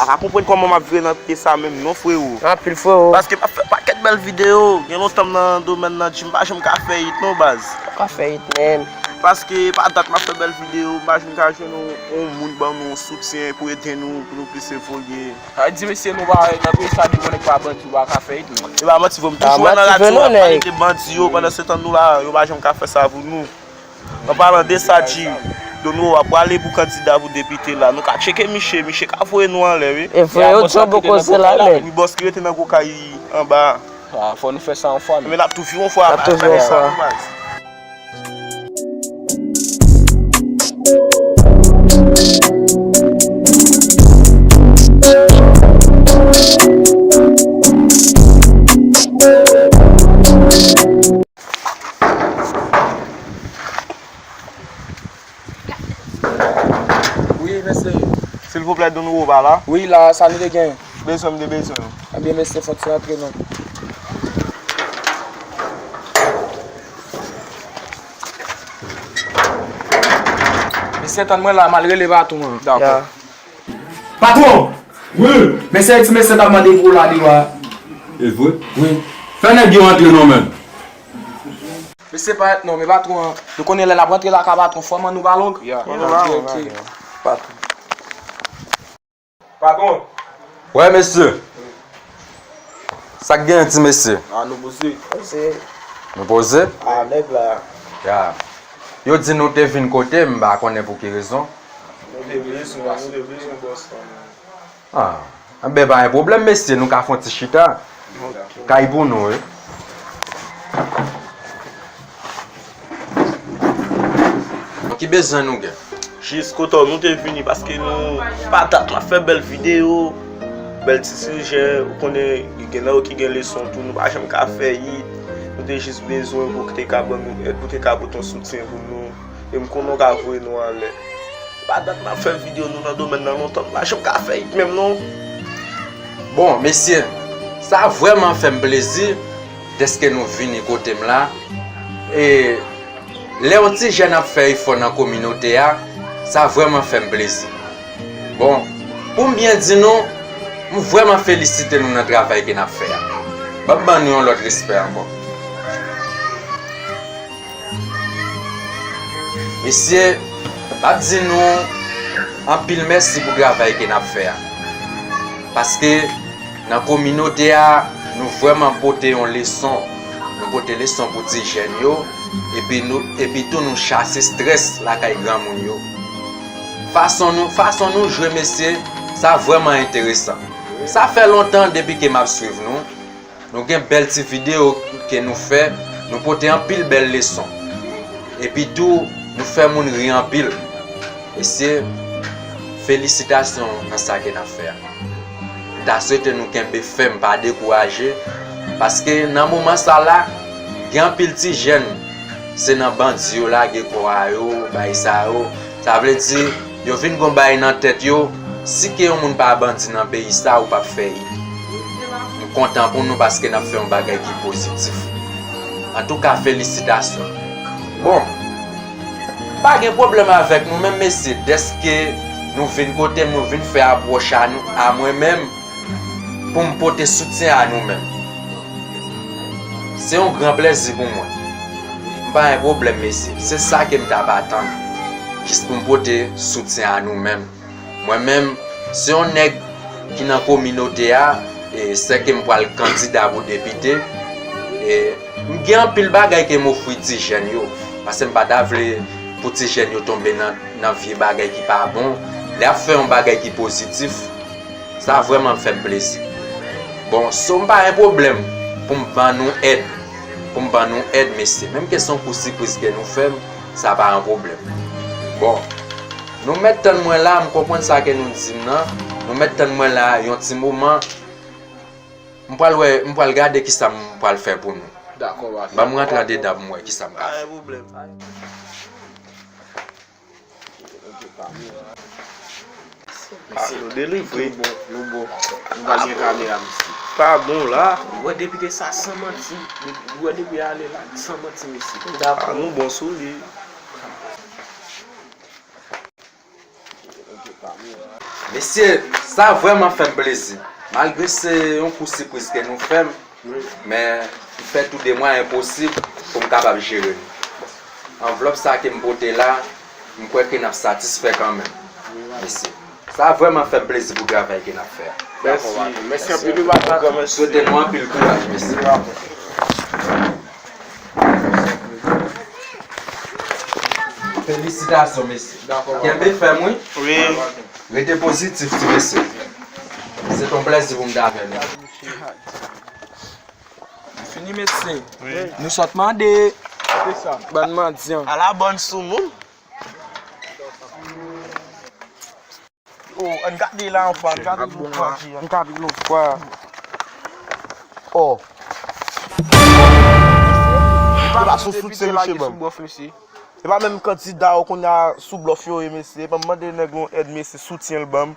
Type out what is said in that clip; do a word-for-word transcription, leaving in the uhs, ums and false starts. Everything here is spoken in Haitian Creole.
Pa konprann kòman m ap vire nan peyi sa menm non, frewo. Anpil, frewo. Paske m ap fè pakèt bèl videyo. Gen lontan m nan domèn nan, Jim pa janm ka fè it non, baz. Pa ka fè it, menm. Paske pa dat m ap fè bèl videyo, m pa janm ka jwenn yon, yon moun ban nou yon soutyen pou ede nou, pou nou plis evolye. Sa vle di, mesye, nou pa nan peyi sa, depi w nèg pa bandi, ou pa ka fè it, menm. E pa manti, vre, m toujou wè nan radyo, w ap pale de bandi yo, pandan se tan nou la, yo pa janm ka fè sa pou nou. An palan de sa, G, Donwo ap prale pou kandida pou depite la. Nou ka tcheke miche, miche ka voye nou anlè, wi. E vre, yo djòb poko se la, men. Wi, bòs ki rete nan gwo kay anba a. Ah, fò nou fè sa yon fwa, men. Men n ap tou vire yon fwa. N ap tou vire yon fwa. Wi, mesye. Silvouplè, Donwo pa la? Wi, la, sa nou te gen? Bezwen, m te bezwen w. Ebyen, mesye, fò ti rantre non. Mesye, tann mwen la, m al rele patwon an. Dakò. Ya. Patwon! Wi! Mesye, ti mesye t ap mande pou w la deyò a. E vre? Wi. Fè nèg yo antre non, menm. Mesye, parèt non, men patwon an, nou konnen lè n ap rantre lakay patwon, fò men nou pa long. Ya. Ok, ok. Patwon. Patwon. Wè, mesye. Sa k genyen, ti mesye? Ah, nou poze. Poze. Nou poze? Ah, nèg la. Ya. Yo di nou te vin kote m, m pa konnen pou ki rezon. Nou te bezwen, nou te bezwen bòs la. Ah, enben, pa gen pwoblèm, mesye, nou ka fè yon ti chita. Ok. Kay pou nou, wi. Ki bezwen nou gen? Jis kontan nou te vini paske nou pa dat m ap fè bèl videyo, bèl ti sijè, ou konnen gen nan yo ki gen leson tou, nou pa janm ka fè it. Nou te jis bezwen pou te ka ban nou èd, pou te ka pote yon soutyen pou nou. E m konnen w ka voye nou anlè. Pa dat m ap fè videyo nou nan domèn nan lontan, m pa janm ka fè it menm non. Bon, mesye, sa vrèman fè m plezi dèske nou vini kote m la. E lè yon ti jèn ap fè efò nan kominote a, sa vrèman fè m plezi. Bon, pou m byen di nou, m vrèman felisite nou nan travay ke n ap fè a. Ban m ban nou yon lòt respè ankò. Mesye, m ap di nou anpil mèsi pou travay ke n ap fè a. Paske nan kominote a, nou vrèman pote yon leson. Nou pote leson pou ti jèn yo, epi nou, epi tou nou chase estrès lakay granmoun yo. Fason nou, fason nou jwe, mesye, sa vrèman enteresan. Sa fè lontan depi ke m ap swiv nou. Nou gen bèl ti videyo ke nou fè, nou pote anpil bèl leson. Epi tou, nou fè moun ri anpil. Mesye, felisitasyon nan sa ke n ap fè a. M ta swete nou kenbe fèm, pa dekouraje, paske nan moman sa la, gen anpil ti jèn, se nan bandi yo lage kò a yo, bay sa yo. Sa vle di, yo vin gon bagay nan tèt yo, si ke yon moun pa bandi nan peyi sa, ou p ap fè it. M kontan pou nou paske n ap fè yon bagay ki pozitif. Antouka, felisitasyon. Bon, pa gen pwoblèm avèk nou menm, mesye, dèske nou vin kote m, nou vin fè apwòch a nou, a mwen menm, pou m pote soutyen a nou menm. Se yon gran plèzi pou mwen. M pa gen pwoblèm, mesye. Se sa ke m t ap atann. Jis pou m pote soutyen a nou menm. Mwen menm, se yon nèg ki nan kominote a, e sèke m pral kandida pou depite. E m gen anpil bagay ke m ofri ti jèn yo. Paske m pa ta vle pou ti jèn yo tonbe nan, nan vye bagay ki pa bon. Lè y ap fè yon bagay ki pozitif, sa vrèman fè m plezi. Bon, so m pa gen pwoblèm pou m ban nou èd. Pou m ban nou èd, mesye. Menm ke se yon kou sipriz ke nou fè m, sa pa yon pwoblèm. Bon, nou mèt tann mwen la, m konprann sa ke nou di m nan. Nou mèt tann mwen la yon ti moman. M pral wè, m pral gade kisa m pral fè pou nou. Dakò, pa. Ban m rantre andedan pou m wè kisa m ka fè. Pa gen pwoblèm. Ah, nou delivre. Nou bon, nou bon. Nou pa gen kamera, mesye. Pa bon la. Ou wè depite sa san manti. Ou wè depi ale la, san manti, mesye. Ah, nou bon sou li. Mesye, sa vrèman fè m plezi. Malgre se yon kou sipriz ke nou fè m, men m fè tou de mwa enposib pou m kapab jere l. Anvlòp sa ke m pote la, m kwè ke n ap satisfè kanmenm. Mesye, sa vrèman fè m plezi pou travay ke n ap fè a. Mèsi. Mèsi anpil, patron. Swete nou anpil kouraj, mesye. Felisitasyon, mesye. Kenbe fèm, wi. Wi. Rete pozitif, ti mesye. Se t on plèzi pou m t avè nou. Fini, mesye. Wi. Nou sot mande. Bann mandyan. Ala bann soumoun. Oh, ann gade la yon fwa, ann gade yon fwa. Ann gade yon fwa. Oh. E pa sou soutyen misye ban m. E pa menm kandida yo kounye a sou blòf yo ye, mesye. Ban m mande nèg yon èd, mesye, soutyen l ban m.